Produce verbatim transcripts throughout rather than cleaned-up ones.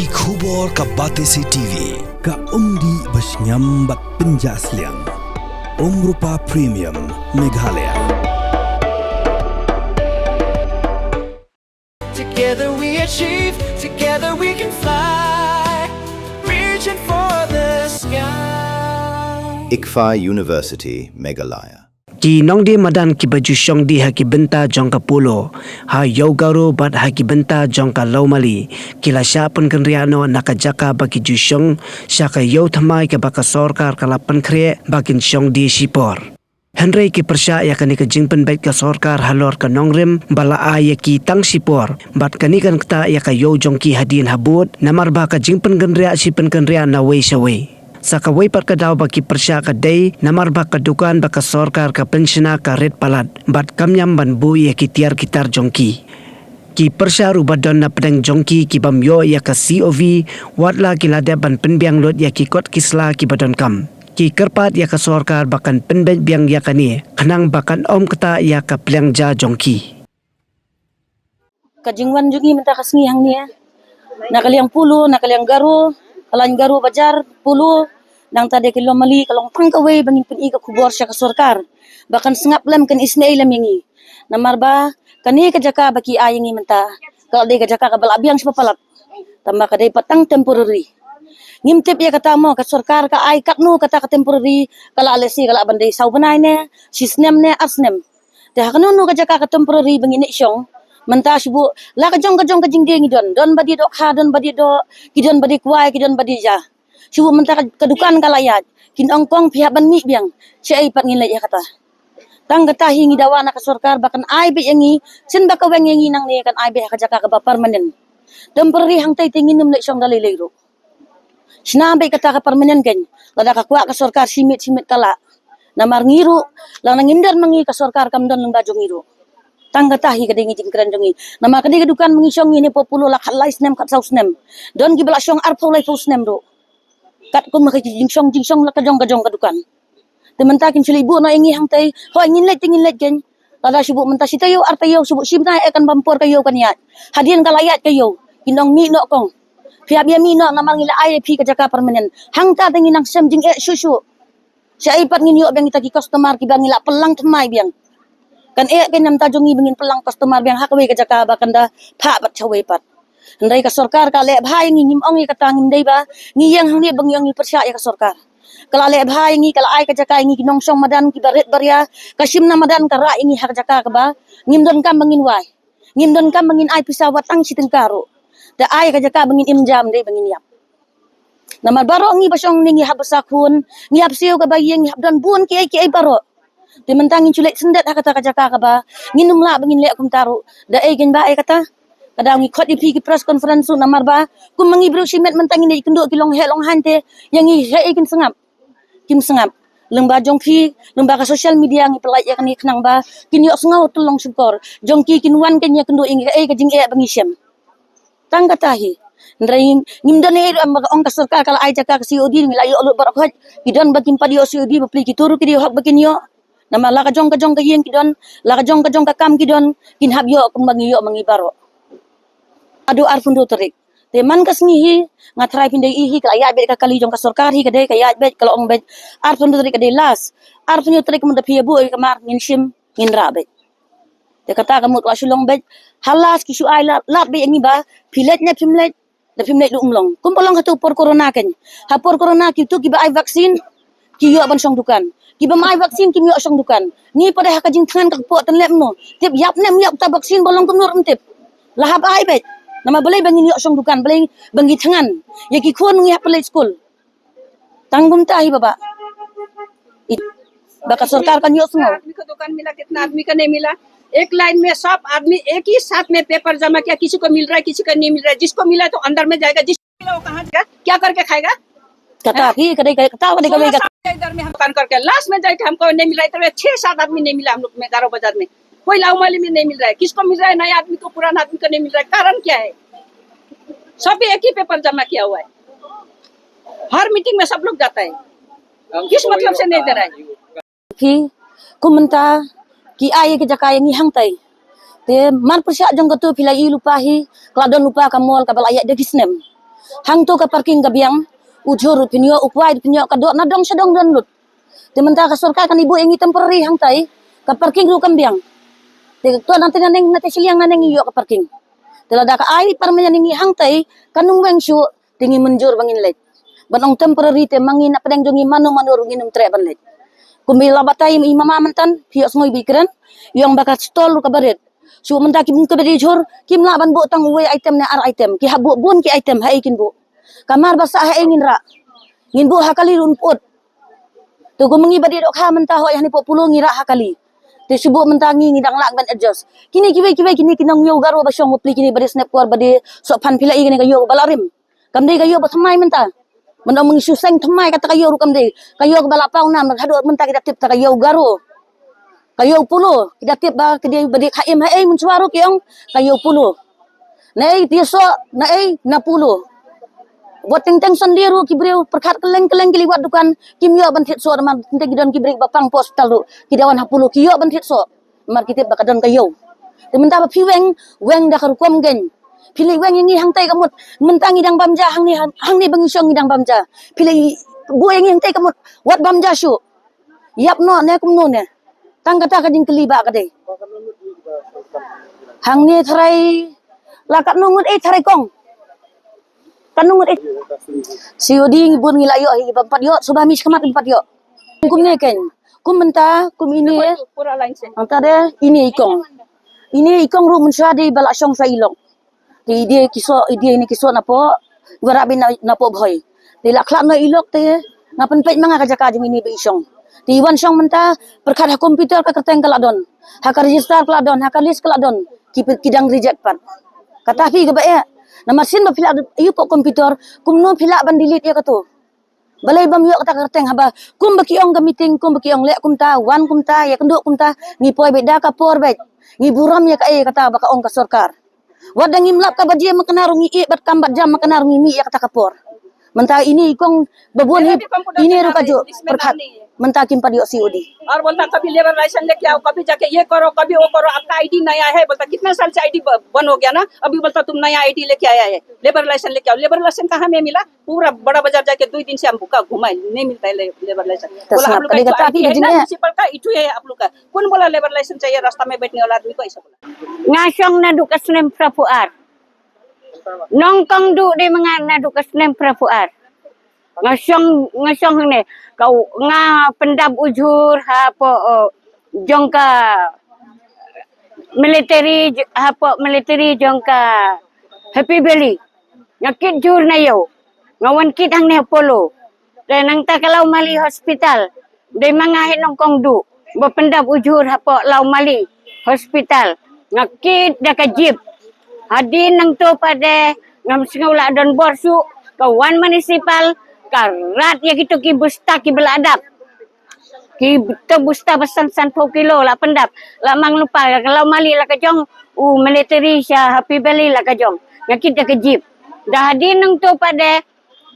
Ki khubor ka Batesi T V, ka umdih ba shngiam bad pynjah sliang. Umrupa Premium, Meghalaya. Together we achieve, together we can fly. Reaching for the sky. ICFAI University, Meghalaya. Ki nongdie madan kiba ju shong die ha ki bynta jong ka Polo, ha Ïew Garo bad ha ki bynta jong ka Lawmali, ki la shah pynkynriah noh na ka jaka ba ki ju shong sha ka ïew thymmai kaba ka sorkar ka la pynkhreh ba kin shong die shipor. Hynrei ki pyrshah ïa kane ka jingpynbeit ka sorkar halor ka nongrim ba la ai ïa ki tang shipor, bad kane kan ktah ïa ka ïew jong ki hadien habud, namar ba ka jingpynkynriah shi pynkynriah nawei shawei. Sa kawei pat ka daw ba ki pyrshah ka dei namar ba ka dukan ba ka sorkar ka pynshna ka rit palat, bad kam ñiam ban buh ïa ki tiar ki tar jong ki. Ki pyrshah ruh ba don na pdeng jong ki ki bym ïoh ïa ka C O V, wat la ki la dep ban pynbiang lut ïa ki kot ki sla kiba donkam. Ki kyrpad ïa ka sorkar ba kan pynbeit biang ïa kane, khnang ba kan ym ktah ïa ka pliang ja jong ki. Ka jingwan jong ngi mynta ka sngi hangne, na ka liang Polo, na ka liang Garo, ka lain Garo Bazaar, Polo, nangta de ka Lawmali, ka long tang kawei ba ngin pyni ka khubor sha ka sorkar ba kan sngap lem, kan isynei lem ïa ngi. Namar ba kane ka jaka ba ki ai ïa ngi mynta, ka la dei ka jaka kaba la biang shibun palat. Tangba ka dei pat tang temporary. Ngim tip ïa kata mo, ka sorkar ka ai katno kata ka temporary, ka la lehse ka la ban dei saw bnai ne, shi snem ne, ar snem. Te ha kano kano ka jaka ka temporary ba ngin ïa shong. Mynta shu buh la ka jong ka jong ka jingdie ngi don. Don ba die dohkha, don ba die doh, ki don ba die kwai, ki don ba die ja. Shu buh mynta ka, ka dukan ka la ïaid. Kin ong kong phi hap ban mih biang. Shaei pat ngin leit ïa kata. Tang kata hi ngi dawa na ka sorkar ba kan ai beit ïa ngi, shen ba ka weng ïa ngi nangne kan ai beit ha ka jaka kaba permanent. Temporary hangtei te ngin ym leit shong da lei lei ruh. Shna beit kata ka permanent kein. Lada ka kwah ka sorkar shi miet shi miet ka lah. Namar ngi ruh, lada ngim don ma ngi ka sorkar kam don lyngba jong ngi ruh. Tang kata hi ka dei ngi jingkren jong ngi. Namar ka dei ka dukan ma ngi shong ngi ne Polo la khatlai snem khatsaw snem. Don kiba la shong arphew laiphew snem ruh. Katkum ka jingshong jingshong la ka jong ka jong ka dukan. Te mynta kin shu leit buh noh ïa ngi hangtei. Hooid ngin leit te ngin leit kein. Lada shu buh mynta shi taïew ar taïew shu buh shi bnai eh kan bam por ka ïew kan ïaid. Hadien ka la ïaid ka ïew. Kin ong mih noh kong. Phi hap ïa mih noh namar ngi la ai ïa phi ka jaka permanent. Hangta te ngin nang shem jingeh shuh shuh. Shaei pat ngin ïoh biang kita ki customer kiba ngi la pynlang thymmai biang. Kan eh kein namar ta jong ngi ba ngin pynlang customer biang ha kawei ka jaka ba kan da phah pat shawei pat. Hynrei ka sorkar ka leh bha ïa ngi, ngim ong ïa kata, ngim dei ba ngi ïeng hangne ba ngi ong ngi pyrshah ïa ka sorkar. Ka la leh bha ïa ngi, ka la ai ka jaka ïa ngi ki nongshong madan kiba rit baria, ka shim na madan ka rah ïa ngi ha ka jaka kaba ngim donkam ba ngin wai. Ngim donkam ba ngin ai pisa wat tang shi tyngka ruh. Te ai ka jaka ba ngin im ja, ym dei ba ngin ïap. Namar baroh ngi ba shong ne ngi hap bsa khun, ngi hap siew kaba ïing, ngi hap don bun kiei kiei baroh. Te mynta ngin shu leit syndet ha kata ka jaka kaba ngin ym lah ba ngin leh kumta ruh. Da ei kein ba ei kata? Ka daw ngi khot ïa phi ki press conference ruh namar ba kum ma ngi briew shimet mynta ngin ïakynduh ki long heh long haiñ te ïa ngi heh ei kin sngap. Kim sngap. Lyngba jong phi, lyngba ka social media ngi pynlait ïa kane khnang ba kin ïohsngew tyllong shukor jong ki, kin wan kein ïakynduh ïa ngi kaei ka jingeh ba ngi shem. Tang kata hi. Hynrei ngim don ei ruh em ba ka ong ka sorkar ka la ai jaka ka C O D ngi la ïoh lut baroh khoit. Ki don ba kim pat ïoh C O D bapli kito ruh ki dei hok ba kin ïoh. Namar la ka jong ka jong ka ïing ki don, la ka jong ka jong ka kam ki don, kin hap ïoh kumba ngi ïoh ma ngi baroh. Haduh arphew hynriew tarik. Te man ka sngi hi nga tharai phin dei i hi ka la ïaid beit ka kali jong ka sorkar hi ka dei ka ïaid beit ka la ong beit arphew hynriew tarik ka dei last. Arphew hynriew tarik ka mut da phi ïa buh ïa ka mar ngin shim ngin rah beit. Te kata ka mut ka la shu long beit ha last ki shu ai lad lad beit ïa ngi ba phi leit ne phim leit. Da phim leit ruh um long. Kumba long ha tu por corona kein. Ha por corona kitu kiba ai vaccine ki ïoh ban shong dukan. Kiba ym ai vaccine kim ïoh shong dukan. Ngi pat ha ka jingthngan ka kpoh tynlep no. Tip ïap ne ym ïap ta vaccine ba long kumno ruh ym tip. La hap ai beit. Namar balei ba ngin ïoh shong dukan, balei ba ngi thngan. Ïa ki khun ngi hap leit skul. Tang kumta hi baba. Ba ka sorkar kan ïohsngew. आदमी को दुकान मिला, कितना आदमी का नहीं मिला? एक लाइन में सब आदमी एक ही साथ में पेपर जमा किया, किसी को मिल रहा है, किसी को नहीं मिल रहा है। जिसको मिला है तो अंदर में जाएगा, जिस मिला वो कहाँ जाएगा, क्या करके खाएगा? Kata hi ka dei ka, kata ka dei ka, सोलह साल से इधर में हम दुकान करके लास्ट में जाके हमको नहीं मिला, इधर में छह सात आदमी नहीं मिला हम लोग में गारो बाजार में, कोई लाउमाली में नहीं मिल रहा है। किसको मिल रहा है, नया आदमी को, पुराना आदमी को नहीं मिल रहा है, कारण क्या है? सब भी एक ही पेपर जमा किया हुआ है, हर मीटिंग में सब लोग जाता है, किस मतलब से नहीं दे रहा है? Phi, kum mynta ki ai ka jaka ïa ngi hangtai. Te man pyrshah jong katu phi la i lypa hi, ka la don lypa ka mall kaba la ïaid da ki snem. Hangto ka parking ka biang, u jhur ruh pynïoh, u kwai ruh pynïoh, ka dor na dong sha dong don lut. Te mynta ka sorkar kan i buh ïa ngi temporary hangtai, ka parking ruh kam biang. Te to nangta naneng, nangta shiliang naneng ngi ïoh ka parking. Te lada ka ai permanent ïa ngi hangtai, kan ym weng shuh, te ngi mynjur ba ngin leit. Ban ong temporary te ma ngi na pdeng jong ngi mano mano ruh ngin ym treh ban leit. Kumba i la batai i mama myntan, phi ïohsngew ba i kren, i ong ba ka stall ruh kaba rit. Shu mynta ki, kiba die jhur kim lah ban buh tang uwei item ne ar item. Ki hap buh bun ki item, haei kin buh. Ka mar ba sah haei ngin rah. Ngin buh ha kali ruh un pyut. Te kum ngi ba die dohkha mynta hooid hangne poh Polo ngi rah ha kali. Te shu buh mynta ngi, ngi dang lah ban adjust. Kine kiwei kiwei kine ki nongïew Garo ba shong bapli kine ba die snep kwar ba die sohphan, phi la i kane ka ïew ba la rim. Kam dei ka ïew ba thymmai mynta. Mynta ma ngi shu seng thymmai kata ka ïew ruh kam dei. Ka ïew kaba la paw nam, haduh mynta ki da tip ta ka ïew Garo. Ka ïew Polo, ki da tip ba ka dei ba die kha im haei mynshuwa ruh ki ong ka ïew Polo. Naei tieso, naei na Polo. Wat teng teng Sunday ruh ki briew pyrkhat kylleng kylleng ki leit wad dukan, kim ïoh ban thied soh namar teng teng ki don ki briew ba pang poh hospital ruh ki da wan ha Polo ki ïoh ban thied soh. Namar ki tip ba ka don ka ïew. Te mynta ba phi weng, weng da ka rukom geng. Phi leit weng ïa ngi hangtai ka mut. Mynta ngi dang bam ja hangne, hangne ba ngi shong ngi dang bam ja. Phi leit buh ïa ngi hangtai ka mut. Wat bam ja shuh. Ïap noh ne kumno ne. Tang kata ka jingkylli ba ka dei. Hangne tharai la katno ngut, eh, tharai kong. Katno ngut, eh. C O D ngi bun ngi la ïoh hi, bym pat ïoh, suba mi shakhmat bym pat ïoh. Kumne keiñ. Kum mynta, kum ine. Mynta de ine i kong. Ine i kong ruh mynshuwa dei ba la shong sha i lok. Te i die ki soh, i die ine ki soh napoh, i wanrah beit na, napoh Bhoi. Te la khlad noh i lok te nga pynpeit ma nga ka jaka jong ine ba i shong. Te i wan shong mynta, pyrkhat ha computer ka kyrteng ka la don. Ha ka register ka la don, ha ka list ka la don. Ki, ki dang reject pat. Kata phi kaba eh. Namar sien ba phi la ïoh poh computer, kumno phi lah ban delete ïa kato. Balei bym ïoh kata ka kyrteng haba kumba ki ong ka meeting, kumba ki ong leh kumta, wan kumta, ïakynduh kumta, ngi poi beit da ka por beit. Ngi burom ïa kaei kata ba ka ong ka sorkar. Wat da ngim lap kaba jia makna ruh ngi ïeh bad kam bad jam makna ruh ngi mih ïa kata ka por. Mynta ine i kong ba bun hi, ine ruh ka juh pyrkhat. Mynta kim pat ïoh C O D. और बोलता कभी लेबर लाइसेंस लेके आओ, कभी जाके ये करो, कभी वो करो, आपका आईडी नया है, बोलता कितने साल से आईडी ब-, बंद हो गया ना, अभी बोलता तुम नया आईडी लेके आया है, लेबर लाइसेंस लेके आओ। लेबर लाइसेंस कहाँ में मिला? पूरा बड़ा बाजार जाके दो दिन से हम भूखा घुमा है, नहीं मिलता है ले-, लेबर लाइसेंस। तो बोला, आप लोग का एक तो आईडी है ना, म्युनिसिपल का, इशू है आप लोग का। कौन बोला लेबर लाइसेंस चाहिए रास्ता में बैठने वाला आदमी को, ऐसा बोला। Nga shong naduh ka snem phra phew ar. Nongkong duh dei ma nga naduh ka snem phra phew ar. Nga shong, nga shong hangne. Ka, nga pyndap u jhur hapoh, uh, jong ka military, hapoh military jong ka Happy Valley. Nga kit jhur na ïew. Nga wan kit hangne ha Polo. Te nangta ka Lawmali Hospital. Dei ma nga hi nongkong duh ba pyndap u jhur hapoh Lawmali Hospital. Nga kit da ka jeep. Hadien nangto pat de ngam sngew la don bor shuh, ka wan municipal ka rat ïa kito ki busta kiba la dap. Kito busta ba san san phew kilo la pyndap. La mang lypa, la ka Lawmali la ka jong, u military sha Happy Valley la ka jong. Nga kit da ka jeep. Da hadien nangto pat de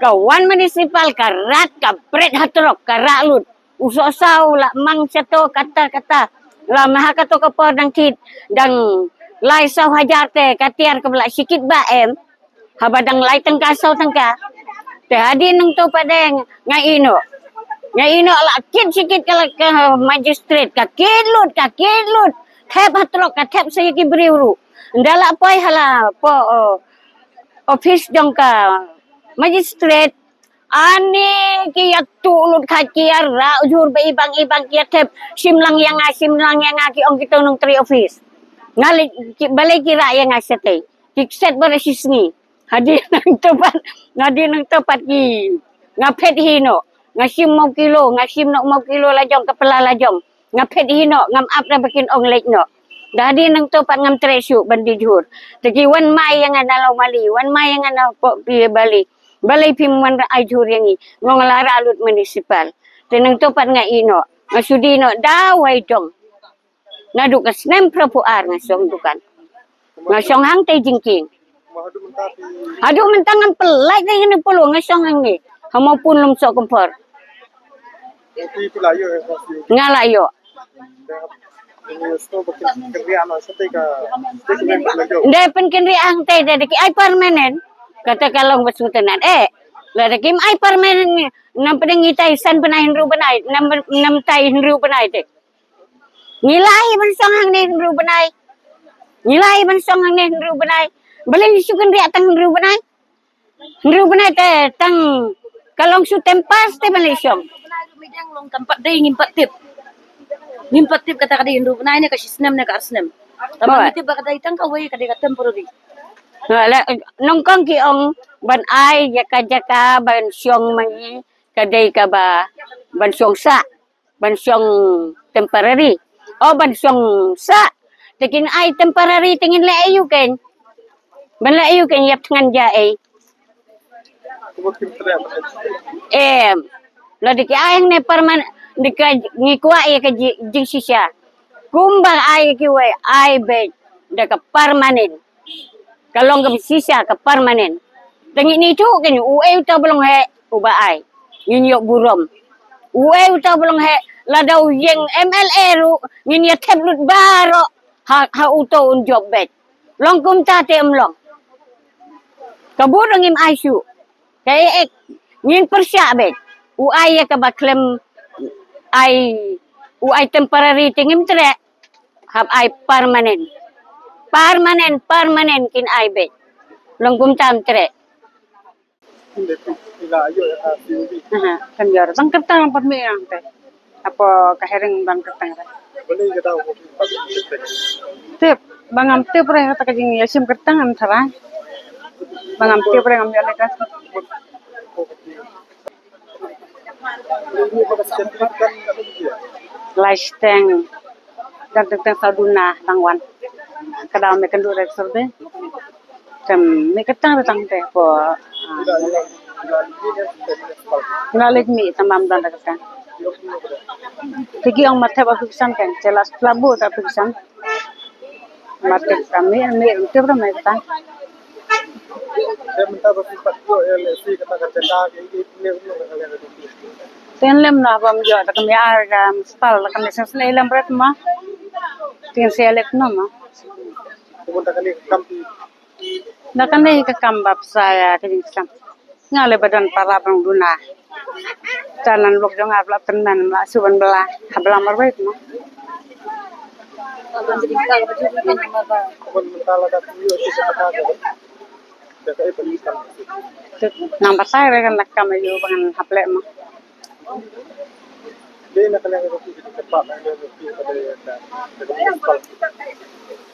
ka wan municipal ka rat ka bret ha trok ka rah lut. U sohsaw la mang shato kata kata. La ma ha kato ka por dang kit dang lai saw hajar te ka tiar kaba la shikit ba em. Haba dang lai tyngka saw tyngka. Te hadien nangto pat de nga ïeh noh. Nga ïeh noh la kit shikit ka la ka magistrate ka kit lut ka kit lut. Thep ha trok ka thep sa ïa ki briew ruh. Nda la poi ha la poh, oh, office jong ka magistrate. Ani ki ïa tuh lut khat ki ïa rah u jhur ba ibang ibang ki ïa thep, shim lang ïa nga, shim lang ïa nga, ki ong kito nongtrei office. Nga leh ki, balei ki rah ïa nga shatei. Ki kset ba la shisngi. Hadien nangto pat, hadien nangto pat ki, nga phet hi noh. Nga shim maw kilo, nga shim noh maw kilo la jong, ka pla la jong. Nga phet hi noh, ngam ap da ba kin ong leit noh. Da hadien nangto pat ngam treh shuh ban die jhur. Te ki wan mai ïa nga na Lawmali, wan mai ïa nga na poh Happy Valley. Balei phim wanrah ai jhur ïa ngi? Nga ong la rah lut municipal. Te nangto pat nga ïeh noh. Nga shu die noh da wai dong. Naduh ka snem phra phew ar nga shong dukan. Nga shong hangtei jingkieng. Haduh mynta ngam pynlait dei hangne Polo, nga shong hangne. Ha Mawpun Lumsohkymphor. Nga la ïoh. Nde pynkynriah hangtei de, de ki ai permanent. Kata ka long ba sngewtynnat eh. Lada kim ai permanent ngi, nam pdeng ngi tai san bnai hynriew bnai, nam, nam tai hynriew bnai te. Ngi la hi ban shong hangne hynriew bnai. Ngi la hi ban shong hangne hynriew bnai. Balei ngi shu kynriah tang hynriew bnai? Hynriew bnai te tang ka long shu tempas te ban leit shong. Long kam pat dei, ngim pat tip. Ngim pat tip kata ka dei hynriew bnai ne ka shi snem ne ka ar snem. Tama ngi tip ba ka dei tang kawei, ka dei ka temporary. Ha, la, nyngkong ki ong ban ai ïa ka jaka ban shong ma ngi ka dei kaba ban shong sah. Ban shong temporary. O ban shong sah. Te kin ai temporary te ngin leh aïu kein. Ban leh aïu kein ïap thngan ja ei. Em. Lada ki ai hangne permanent, da ka ngi kwah ïa ka ji-, jingshisha. Kumba ai kiwei, ai beit da ka permanent. Ka long kaba shisha, ka permanent. Te ngin ithuh kein uei uta ba long heh uba ai. Ngin ïoh burom. Uei uta ba long heh, lada u ïeng M L A ruh ngin ïa thep lut baroh ha, ha uto un jop beit. Long kumta te em long. Ka bud ruh ngim ai shuh. Kaei ek ngin pyrshah beit. U ai ïa kaba khlem ai, u ai temporary te ngim treh. Hap ai permanent. Permanent, permanent kin ai beit. Long kumta em treh. Aha, kan ïa bang kyrteng pat me yang te. Apo ka hearing bang kyrteng re. Tip, bang am tip re kata ka jingïashim kyrteng am tharai. Bang am tip re ngam ïa leh ka. Lai shiteng. Dang teng teng saw duna dang wan. Ka dang me kynduh re survey. Tem me kyrteng re tang te po. Nga leit me tamam dang re kyrteng. Te ki ong ma thep application kan. Te la la buh ta application. Ma thep ka me, me tep re me kyrteng. Te mynta ba phi pat ïoh ïa lehse kata ka jaka, ki, ki, ki, ki, ki, ki, ki. Ten lem noh bam ïoh da ka me ar ka municipal da ka me seng seng lem ret ma. Tin se lek no ma. Kumta kane ka kam phi. Da kane ka kam ba psa ïa ka jingkam. Nga leh ba don para bang duna. Talan lok jong nga ba la tynmen ba la shu ban bla ha bla marwei ma. Nang batai re kan la kam aïu ba ngan hap leh ma.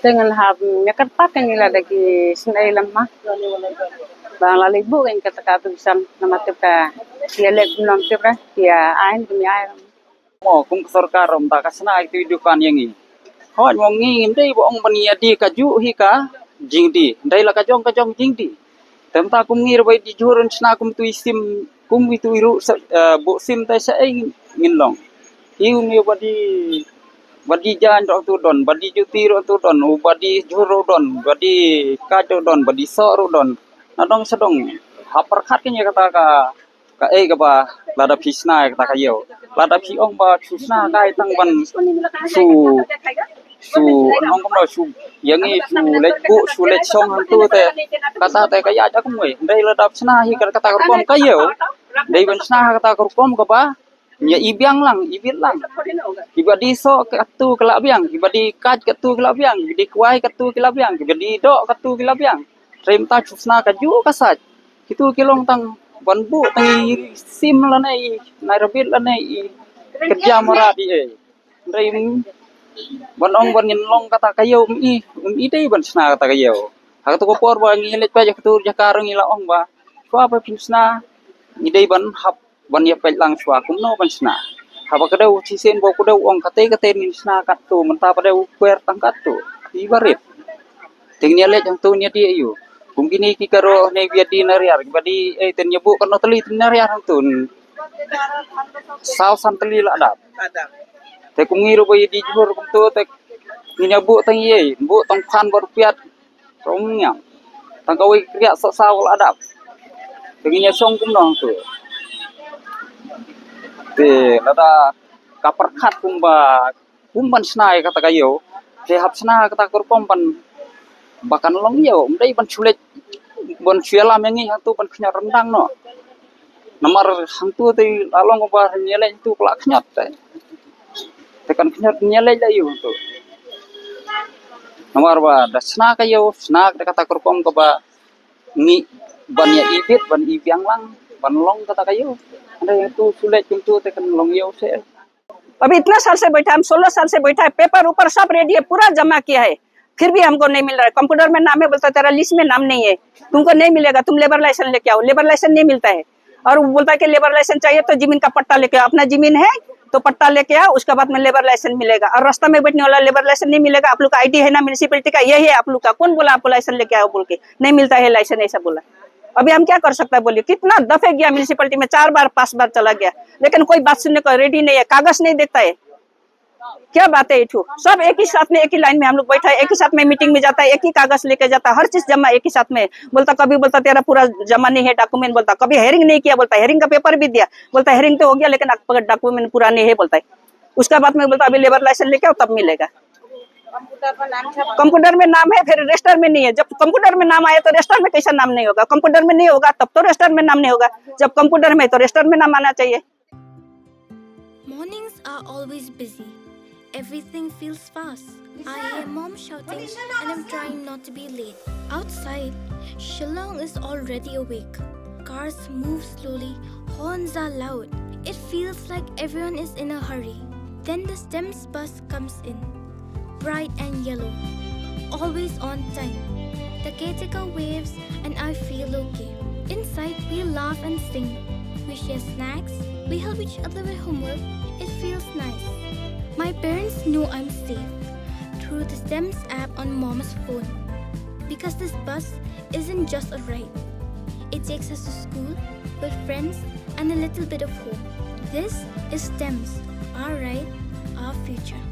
Te ngan hap ïa kyrpad ïa ngi lada ki sngewlem ma. Ba la leit buh ïa kata ka application namar tip ka ïa leh kumno tip re ïa ai ne kum ïa ai. Mo kum ka sorkar ym da ka shna ïa ki dukan ïa ngi. Hooid mo ngi ngim dei ba ong ban ïa die kajuh hi ka jingdie. Dei la ka jong ka jong jingdie. Te mynta kum ngi ruh ba ïa die jhur yn shna kum tu i sim kum wi tu i ruh sa, eh, buh sim te sha ei ngin long. Hi u ngi ba die, ba die jaiñ ruh tu don, ba die juti ruh tu don, u ba die jhur ruh don, ba die kaj ruh don, ba die soh ruh don. Na dong sa dong. Ha pyrkhat kane kata ka Kaei kaba lada phi shna ïa kata ka ïew. Lada phi ong ba shu shna kai tang ban shu, shu ong kumno shu ïa ngi shu leit buh shu leit shong hangtu te kata te ka ïaid da kumwei. Dei lada phi shna hi kata ka rukom ka ïew. Dei ban shna ha kata ka rukom kaba ngi ïa i biang lang, i bit lang. Kiba die soh katto ki la biang, kiba die kaj katto ki la biang, kiba die kwai katto ki la biang, kiba die doh katto ki la biang. Trim ta shu shna kajuh ka sait. Kitu ki long tang ban buh tang i sim lane i nai rabbit lane i kerja mara di eh. Trim ban ong ban ngin long kata ka ïew um i, um i dei ban shna kata ka ïew. Ha katu ka por ba ngi leit peit ha katu ka jaka ruh ngi la ong ba shuwa ba phin shna ngi dei ban hap ban ïa peit lang shuwa kumno ban shna. Haba ka dei u shisien ba u ka dei u ong katei katei ngin shna katto mynta ba dei u kwer tang katto. Iba rit. Te ngin ïa leit hangto ngin ïa die aïu. Kum kine ki karo ne ba ïa die na riar ba die eh te ngin ïa buh katno tylli te na riar hangto. Saw san tylli la dap. Te kum ngi ruh ba ïa die jhur kumto te ngin ïa buh tang ïa buh tang phan ba rupiat. Tang ngiam. Tang kawei ka kriah soh saw la dap. Te ngin ïa shong kumno hangto. Te lada ka pyrkhat kumba kum ban shna ïa kata ka ïew. Te hap shna kata ka rukom ban ba kan long ïew. Ym dei ban shu leit Ban shu ïalam ïa ngi hangtu ban khñiot ryndang noh. Namar hangtu te la long ba ïaleh hangtu ka la khñiot te. Te kan khñiot ïaleh la ïu hangtu. Namar ba da sna ka ïew, sna da kata ka rukom kaba ngi ban ïa ibit, ban ibiang lang, ban long kata ka ïew. Hynrei hangtu shu leit hangtu te kan long ïew seh. अभी इतना साल से बैठा, हम सोलह साल से बैठा है, पेपर ऊपर सब रेडी है, पूरा जमा किया है, फिर भी हमको नहीं मिल रहा है। कंप्यूटर में नाम है, बोलता तेरा लिस्ट में नाम नहीं है, तुमको नहीं मिलेगा, तुम लेबर लाइसेंस लेके आओ। लेबर लाइसेंस नहीं मिलता है। और वो बोलता है कि लेबर लाइसेंस चाहिए तो जमीन का पट्टा लेके आओ, अपना जमीन है तो पट्टा लेके आओ, उसके बाद में लेबर लाइसेंस मिलेगा। और रास्ता में बैठने वाला लेबर लाइसेंस नहीं मिलेगा। आप लोग का आईडी है ना म्युनिसिपैलिटी का, यही है आप लोग का, कौन बोला आपको लाइसेंस लेके आओ बोल के? नहीं मिलता है लाइसेंस, ऐसा बोला। अभी हम क्या कर सकता है बोलिए? कितना दफे गया म्युनिसिपैलिटी में, चार बार पांच बार चला गया, लेकिन कोई बात सुनने को रेडी नहीं है, कागज नहीं देखता है। क्या बात है इठू? सब एक ही साथ में, एक ही लाइन में हम लोग बैठा है, एक ही साथ में मीटिंग में जाता है, एक ही कागज लेके जाता है, हर चीज जमा एक ही साथ में। बोलता कभी बोलता तेरा पूरा जमा नहीं है डॉक्यूमेंट, बोलता कभी हेयरिंग नहीं किया, बोलता हेयरिंग का पेपर भी दिया, बोलता हेयरिंग तो हो गया लेकिन डॉक्यूमेंट पूरा नहीं है बोलता है। उसका बाद में बोलता अभी लेबर लाइसेंस लेके आओ तब मिलेगा। कंप्यूटर में नाम है, फिर रजिस्टर में नहीं है। जब कंप्यूटर में नाम आया तो रजिस्टर में कैसा नाम नहीं होगा? कंप्यूटर में नहीं होगा तब तो रजिस्टर में नाम नहीं होगा। जब कंप्यूटर में है तो रजिस्टर में नाम आना चाहिए। Mornings are always busy. Everything feels fast. I hear mom shouting and I'm trying not to be late. Outside, Shillong is already awake. Cars move slowly, horns are loud. It feels like everyone is in a hurry. Then the STEMS bus comes in. Bright and yellow. Always on time. The caretaker waves and I feel okay. Inside, we laugh and sing. We share snacks. We help each other with homework. It feels nice. My parents know I'm safe through the STEMS app on mom's phone. Because this bus isn't just a ride, it takes us to school, with friends, and a little bit of home. This is STEMS, our ride, our future.